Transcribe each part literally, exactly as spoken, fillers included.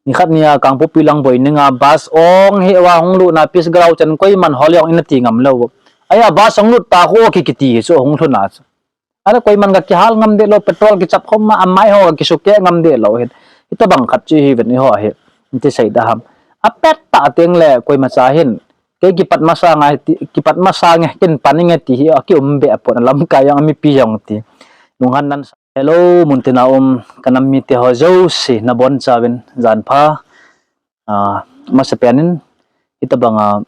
Nikhat nia Kangpokpi lang boi ninga bus ong hi wa hung lutna Peace Ground chan koiman hol jong ina ti ngam lou. Ahi a bus ong lut ta ho ki kiti chu hung lhuna chu. Ala koiman ka kihal ngam de lou, petrol kichap khom ma amai ho ka kisukeh ngam de lou hin. Hitabang khat chu hi ven i ho hi. Ti sei da ham. A pet ta teng le koima cha hin. Kei kipat masa ngai ti, kipat masa nge kin pan nge ti hi a ki um be a pon lamkai jong mipi jong ti. Lunghan nan sa. Hello, muntina um, ka nam mite ho jouse, na bon chauvin, jan pha, a, masa penin, hitabanga,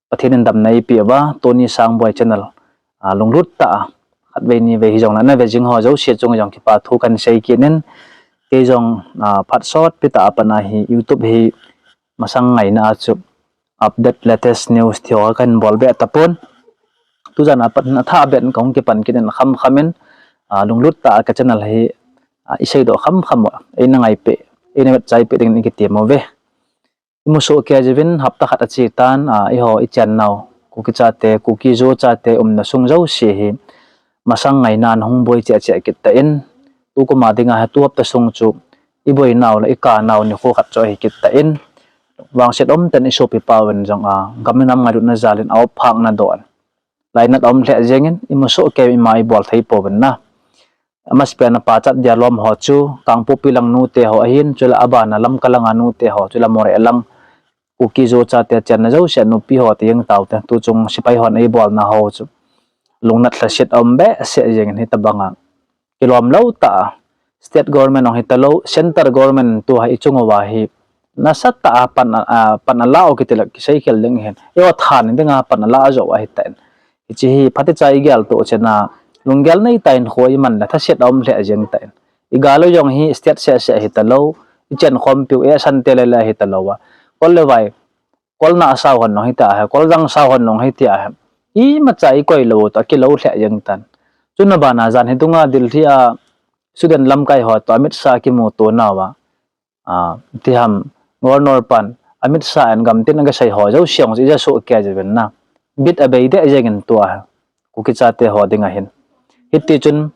Pathen in damna eipeh uva, Tony Sangboi channel, a, lunglut tah a, khatvei nivei hijongle, na ve jing ho jouse chung jong kipa thu kan sei kit in, kei jong, a, phat sotpi tah a pat a hi YouTube hi masang ngaina a chu update latest news ti ho kan bol be tapon. Tujan a pat in athah beh in kahung kipan kit in kham kham in, a, lunglut tah a ka channel hi, a, i seidoh kham kham u, eina ngai peh, eina vetchai peh dingin i kitem uve. I musoh kei jeh uvin hapta khat a che tan, a, eiho i chennau, Kuki chate, Kuki Zo chate umna sung jouse hi, masang ngaina in hung boi cheh cheh kit tan, tukum a dinga hi tu hapta sung chu, i boinau le i kanau nikho khat chu ahi kit tan, vangset umtah in i sopipa uvin jong a, gam le nam ngailutna jal in a op phakna don. Lainat a um lheh jengin, i musoh kei ima i bol thei pouvin na. Amasapen a pachat dia lom ho chu, Kangpokpi lang nute ho ahin, chule abana Lamka langa nute ho, chule Moreh lang, Kuki Zo chate chenna jouse a nupi ho ti jeng taute, tuchung sepai hon eibolna ho chu. Lungnat lhaset a um behseh jengin hitabanga. Kilom lou tah a, state government jong hitalou, centre government tu hi i chung uva hi, nasatah a pan a, a, pan ala u kiti le kisei khel ding hin. Eiho than dinga pan ala jou ahitan. Hiche hi phatecha i geltoh chena, lunggel neitah in kho i man le thaset a um lheh jeng tan. I gal u jong hi state seh seh hitalou, i chenkhompiu, i sante le le hitalou a. Kol le vai, kol nahsau hon jong hiti ahi, kol jangsau hon jong hiti ahi. Imacha i koilou u toh kilou lheh jeng tan. Chuna bana jan hi dunga Delhi a student lamkai ho toh Amit Shah kimuto nauva, a, ti ham, Governor pan, Amit Shah in gamtin aga sei ho jouse jong chu i ja soh kei jeh uvin na. Bit abei deh jengin tua, Kuki chate ho dinga hin. Hitichun,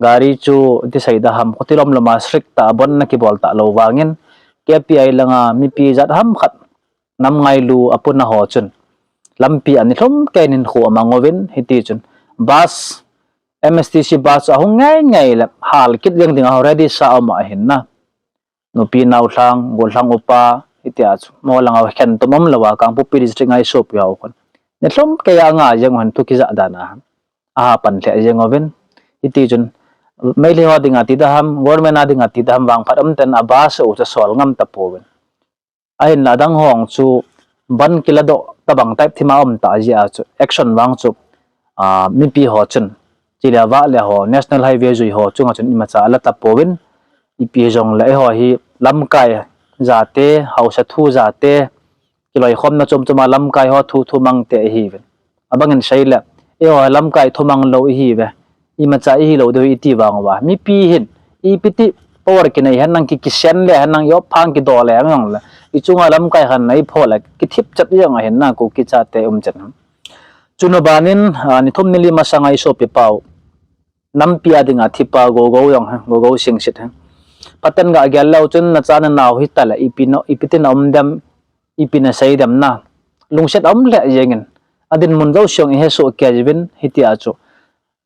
gari chu ti sei da ham, khuti lom loma strict tah a bon na kibol talou vangin, K P I langa mipi jat ham khat, nam ngailu a puna ho chun, lampi a nilhum keiin hinkho amang uvin, hitichun, bus, M S T C bus chu ahung ngei ngei le, hal kit jeng dinga ready sa um ahin na. Nupi naolhang, gollhang upa, hitia chu, mo langa khentum umlouva, Kangpokpi district ngai sopi ho khun. Nilhum keiya anga jeng u hin thu kija dan a, aha pan lheh jeng uvin. Hitichun, Meitei ho dinga ti da ham, government a dinga ti da ham, vangphat umtah in a bus u chu asol ngam tapouvin. Ahinla adang ho chu, ban kiladoh tabang type thima um tah jeh a chu, action vang chu, a, mipi ho chun, chule vahle ho, National Highway jui ho chunga chun imacha ala tapouvin, ipi jongle eiho hi lamkai jate, haosa thu jate, kiloikhomna chom choma lamkai ho thu thu mangte ihiuvin. Abangin seile, eiho lamkai thumang lou ihiuve. Imacha ihilou diu iti vang uva. Mipi hin, ipi ti power kinei henlang ki, kisen le henlang i op phang kido le henlang le. I chunga lamkai khat nei pho le, kithip chat jeng ahin na Kuki chate umchan. Chuna banin, a, nithum nili masanga i sopi pau. Nampi a dinga thipa Gogou jong hi, Gogou Singsit hi. Phaten ga gel leu chun nacha nanao hitale, ipi no, ipi tin aum dem, ipi nasei dem na. Lungset aum lheh jengin. Adinmun jouse jong i hesoh kei jeh uvin hitia chu.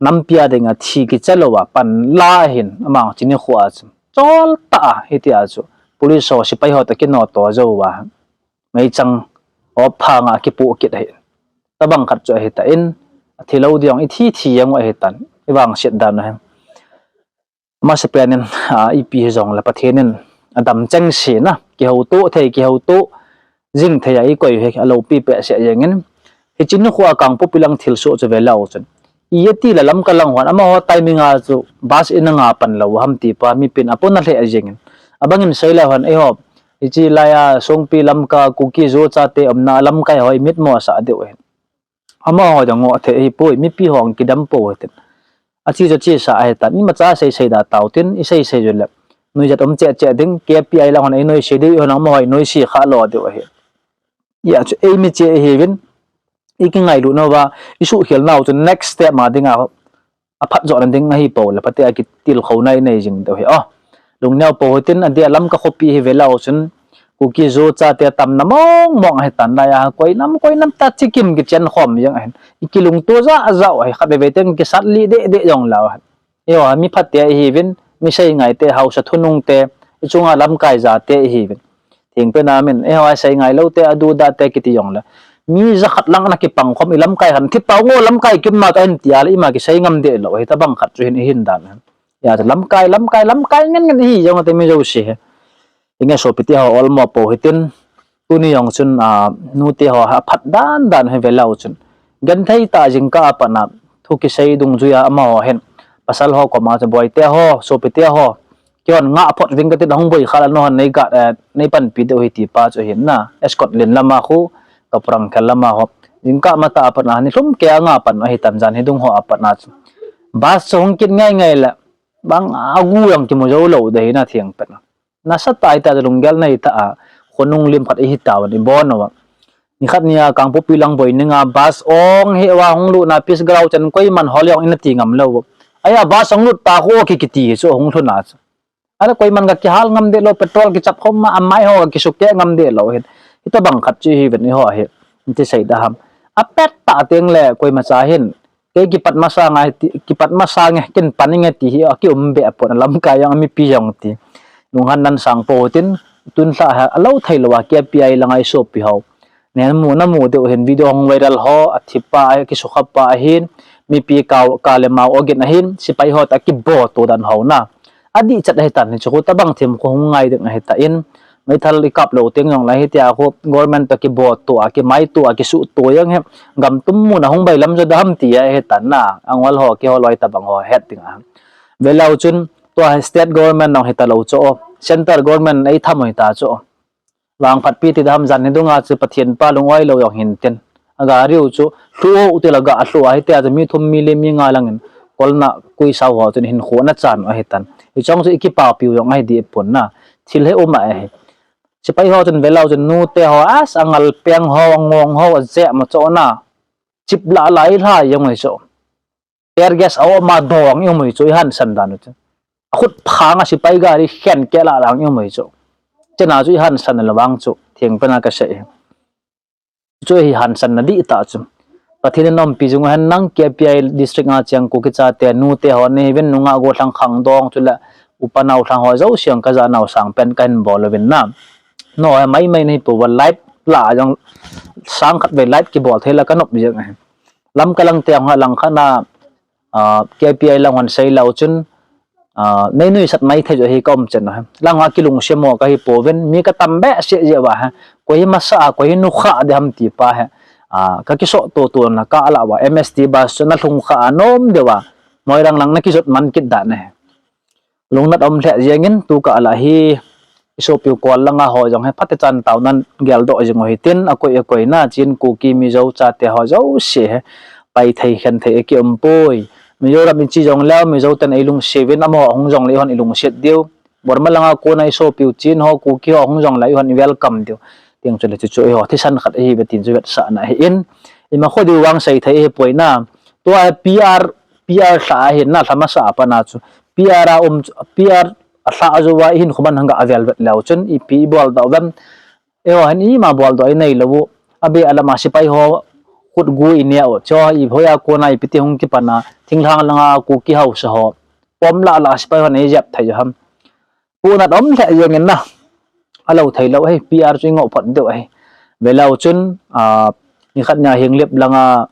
Nampi a dinga thi kicha louva pan la ahin, amang chini khoa chu. Chol tah a hitia chu. Police ho sepai ho toh kinoto jouva. Meichang op phanga kipoh kit ahi. Tabang khat chu ahitan, athilou ding jong ithi thi jeng u ahitan. I vangset dan u hi. Amasapen in, a, ipi hijongle Pathen in adam chengse na, kihoutoh thei, kihoutoh jing thei a i koi u hi, aloupi behseh jengin. Hiche nikho a Kangpokpi lang thilsoh chu veleu chun. Iti le Lamka lang hon, amaho timing a chu bus in anga pan lou ham ti pa, mipin apona lheh jengin. Abangin seileu hen, eiho, hiche laiya Songpi, Lamka, Kuki, Zo chate umna lamkai ho i mitmo sah diu ahin. Amaho jong ngoh thei ahipoi, mipi ho kidam pou hitin. Ache chu chesa ahitan, imacha sei sei da tautin, i sei sei joule. Nuijat um cheh cheh ding, K P I lang hon ei noise diu, eihon amaho i noise kha lou diu ahi. Hijeh chun eimi che ihiuvin, i kingailut nauva, i suhkhel nau chun next step ma dinga, aphatjohna ding ahi poule, phatea kitilkhouna i nei jing diu ahi. O, lungneo pou hitin, adeh a Lamka khopi hi veleu chun, Kuki Zo chate tamna mong mong ahitan lai a, koi nam koi nam tah chikim kichen khom jeng ahin. Ikilungto ja ja u ahi, khat veve teng kisat li de de jong lau ahin. Eiho mi phate ihiuvin, mi seingaite, haosa thunungte, ichunga lamkai jate ihiuvin. Thingpen a min, eiho seingai loute, adu date kiti jongle, mi jakhat lang ana kipang khom, ilamkai khan thipau ngo lamkai kim ma ka hin tia le, ima kisei ngam de lou, hitobang khat chu hin ihin dan ahin. Hijeh chun lamkai, lamkai, lamkai ngen ngen ihi jong ate mi jouse hi. Inge sopite ho olmo pou hitin, tuni jong chun, a, nute ho aphat dan dan hi veleu chun, genthei tah jingkah a pat a thu kisei dungjuia amaho hin pasal ho koma chu, boite ho, sopite ho, keihon ngah phot ving katin, ahung boi khah le nahon nei ga, eh, nei panpi diu ahi ti pa chu ahin na, Scotland lama khu, Kaprangkhel lama ho, jingkah matah a pat a nilhum keh a nga pan ahitan, jan hi dung ho a pat a chu bus chu hung kit ngai ngai le, bang agu jong kimu jou lou de hi na, thingpen a. Nasatah a hita chu lunggel nei tah a, khonung lim khat ihi tauvin, ibon uva. Nikhat nia Kangpokpi lang boi ninga bus ong hi uva hung lutna, Peace Ground chan koiman hol jong ina ti ngam lou. Ahi a bus hung lut ta khu ki kiti hi chu hung lhun a chu. Ale koiman ga kihal ngam de lou, petrol kichap khom ma, amai ho ga kisukeh ngam de lou hin. Hitobang khat chu ihiuvin eiho hi. Iti sei da ham. Apet tah teng le koimacha hin, kei kipat masang ahi ti, kipat masang e, ken pan inge ti hi akium be apon, alamkai jong amipi jong ti. Lunghan nan sang pou tin, tun lha ha, alou thei lou a, K P I langa isopi ho. Nen mu, namu diu hin, video hung viral ho, athipa, akisukha pa ahin, mipi ka, ka le mau ogin ahin, sepai ho toh kiboto dan ho na. Adih chet ahitan, hichu khu tobang themkhat hung ngai ding ahitan, meithal ikap lou teng jongle hitia khu government toh kiboto a, kimaito a, kisuhto jeng hi, gam tum mun a hung bailam jo da ham ti ahitan na, angol ho, keiho loi tobang ho het ding a. Veleu chun, tua state government jong hita lou chu, central government eitham u hita chu. Vangphatpi ti da ham, jan hi dunga chu Pathen pa lung-oi lou jong hintin. Agari u chu lhu u ti la ga lhu a, hitia chu mi thum mi li mi nga langin kolna kuisau ho chun hinkho ana chan u ahitan. Hichong chu ikipapiu jong ahi deh pon na. Thil hi um ahi. Sepai ho chun veleu chun nute ho, as, angal peng ho, angong ho, ajep ma chu na. Chip lah lah ilha jong u hi chu. Tear gas a-om a dong i um u hi chu, ihansan dan u chu. Akhut phanga sepai gari khen keh lah lang i um u hi chu. Chena chu ihansan le vang chu, thengpena kasei hi. Chu hi hansanna dihtah chu. Pathen in umpi jing u hen lang, K P I district a cheng Kuki chate, nute ho nahiuvin, nungah gollhang khangdong chule upa naolhang ho jouse jong kajanau sangpen kahin bol uvin na. Nohe maimai nahi pouva, live lah jong sang khat vei live kibol thei la kanop jeng ahi. Lamka lang te jong ha, langkhat na, ah, K P I lang hon sei leu chun, ah, nei nuisat mai thei joh hi ka um chen u hi. Lang a kilungset mo kahi pouvin, mi katam behseh jeh uva hi. Koi hi masa a, koi hi nukha ding ham ti pa hi. Ah, kakisoh toto na kalah uva, M S T bus chu nalhung kha a nom deuva, Moirang lang nakijot man kit dan ahi. Lungnat um lheh jengin, tukah lah hi isopiu kol langa ho jong hi phatechan taona geldoh jing u hitin, akoi akoi na, Chin, Kuki, Mizo chate ho jouse hi pai thei khen thei akium poi. Mizoram ichi jongleu, Mizo ten eilungset uvin, amaho ahung jongle eihon ilungset diu. Burma langa kona isopiu Chin ho, Kuki ho ahung jongle eihon i welcome diu. Tiang chule chuchu eiho thisan khat ahiuve tin chu vetsahna ahin. Ima kho diu vang sei thei ahipoi na. Tua P R, P R lha ahin na, lha masa a pat na chu. P R a um, P R a lha jouva ihinkho man hung ga avel vet leu chun ipi ibol doh uvem. Eiho hin ima boldoh inei lou u. Abeh a lama sepai ho khutgu ineh u. Chu ihoiya kona ipi ti hung kipan a, thinglhang langa Kuki haosa ho pom lah lah sepai hon eijep thei u ham. Lungnat um lheh jengin na. Alou thei lou ahi, P R chu ingoh phot diu ahi. Veleu chun, ah, nikhat nia Henglep langa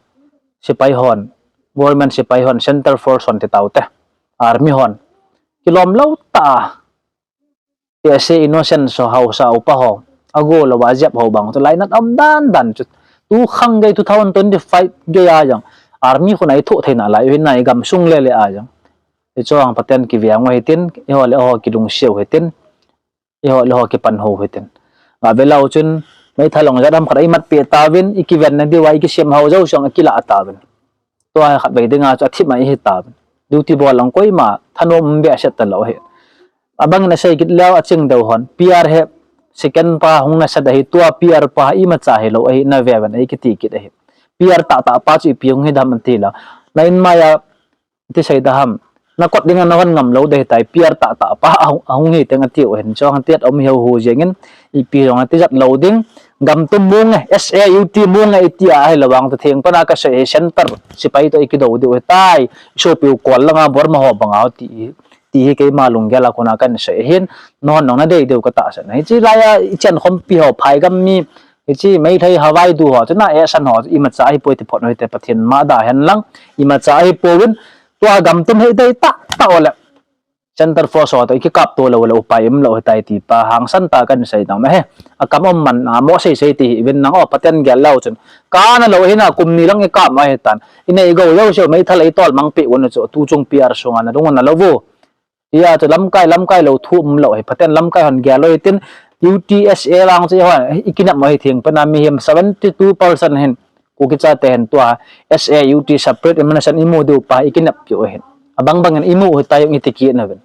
sepai hon, government sepai hon, Centre Force hon ti taute, army hon, kilom lou tah a, tehse innocent ho, haosa upa ho, ago louva ajep ho bang chu lainat um dan dan chu. Tu khang gei two thousand twenty-five gei a jong army khun a ithoh theina lai u hin na, igamsung lele a jong. Hichu vang Pathen kiveng u hitin, eiho le eiho kilungset u hitin, eiho le eiho kipan hou u hitin. Ga veleu chun, meithal long jat ham khat a imat peh tauvin, ikivenna diuva ikisem hou jouse jong akilah tauvin. Tua khatvei dinga chu athip a ihi tauvin. Duty bol lang koima thanom um behseh talou ahi. Abangin asei kit leu aching deu hon, P R hi second pa hung nasa ahi, tua P R pa imacha hilou ahi, naveuvin eikiti kit ahi. P R tahtah pa chu ipi hung hi dem ati leu, na inmai a, iti sei da ham, nakot ding a nahon ngam lou ding ahitai, P R tahtah pa ahung, ahung hi teng atiu ahin, chuang hatiat um hiu hu jeng in, ipi jong atijat lou ding, gam tum mong e, S A U T mong e iti a ahilou vang ta theng pana kasei hi center, sipai toh ikidou diu ahitai, isopiu kol langa Burma ho banga ti, ti hi keima lunggel a kona kahin sei ahin, nahon nong nadei diu katahsan. Hiche laiya ichan khompi ho, phai gam mi, hiche Meitei Hawai du ho, chuna action ho, imacha ahipoi ti phot u hite, Pathen ma da hen lang, imacha ahipouvin, tua gam tum hi dei tahtah u le. Center force ho toh ikikap to lou le upai um lou ahitai ti pa hangsan tah a kahin sei dam ahi. Akam um man a mo sei sei ti hi vin nang o, Pathen gel lou chun. Kana lou hina kum ni lang ikap ma ahitan. Inei gou jouse u meithal eitol mang peh un chu tu chung P R sunga nalung na lou u. Tia chu lamkai, lamkai lou thu um lou ahi. Pathen lamkai hon gel lou hitin U T S A vang chu hon ikinep mo ahi, theng pana mihem seventy two percent hin Kuki chate hin tua S A U T separate administration imu diu pa ikinep piu ahin. Abang bang in imu ahitai jong iti kit nauvin.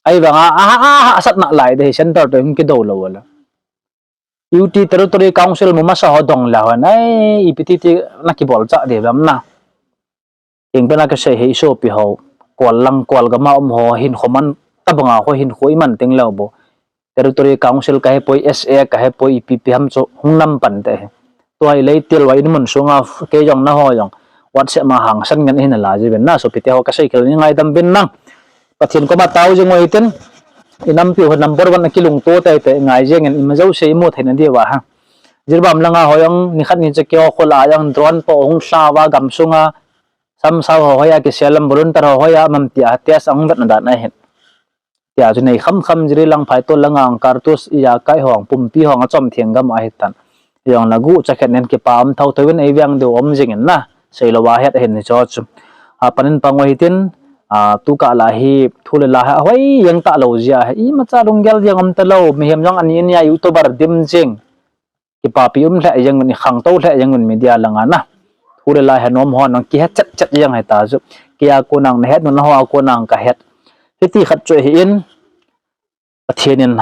Ahivanga, aha, aha, asatna lai dei hi center toh hung kidou lou le. U T Territory Council mu masa ho dong le hon, ai, ipi ti ti nakibolchah diu vem na. Theng pana kasei hi isopi ho, kol lang, kol gam a um ho, hinkho man, tabanga ho hinkho iman teng leu bou. Territory Council kahepoi, S A kahepoi, ipi pi ham chu hung nam pan te hi. Tua hi leitil uva in mun sunga kei jong naho jong WhatsApp ma hangsan ngen ihin la jiuvin na, sopite ho kasei khel in ngaidam uvin lang. Pathen koma tao jing u hitin, inampiu ho number one a kilungto tei tei ngai jeng in ima jouse imu theina diuva ha. Jiribam langa ho jong nikhat ni chu keiho khol a jong drone po hung lha uva gam sunga, samsau ho hoiya kisel lam volunteer ho hoiya mam tia test ahung vetna dan ahin. Tia chu nei kham kham Jiribam lang phaitol langa kartus ijakai ho pumpi ho achom theng gam ahitan. Jong la gucha khen nen kipa um thou thouvin eiveng diu um jing in na. Seilou a het ahin hicho chu. Apanin pang u hitin, a, tukah la hi thu le la hi ahoi jeng talou jeh a hi imacha lunggel jeng um talou, mihem jong ani ania YouTuber dim jing. Kipapi um lheh jeng un, ikhangtou lheh jeng un media langa na. Thu le la hi nom hon nang kihet chet chet jeng hita chu. Keia kona nahet nu, naho a kona kahet. Hiti khat chu ahin, Pathen in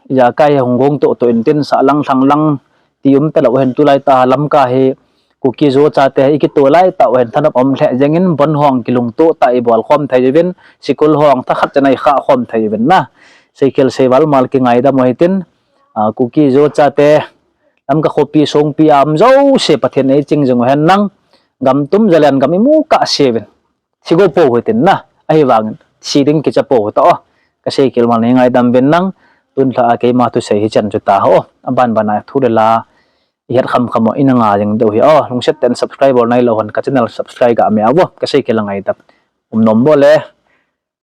ijakai hi hung gong toh toh intin sah lang lhang lang ti um talou hin tulai tah a Lamka hi Kuki Zo chate hi ikito lai tah u hin thanop um lheh jeng in bon hong kilungto tah ibol khom thei uvin, sikul hong thakhat chan a ikha khom thei uvin na. Seikhel seival mal kingaidam u hitin, a, Kuki Zo chate, Lamka khopi songpi a um jouse Pathen in eiching jing u hen lang, gam tum jalen gam imu kahse uvin. Thi go pou hitin na, ahivangin thi ding kicha pou hita o. Kaseikhel mal nei ngaidam uvin lang, tun lha a keima thusei hichan chu ta ho. Aban ban a thu le la ihet kham kham u ina nga jing diu hi o. Lungset tah in subscribe bol nailou hon ka channel subscribe ga me a vo. Kaseikhel a ngaidam. Um nom bol e.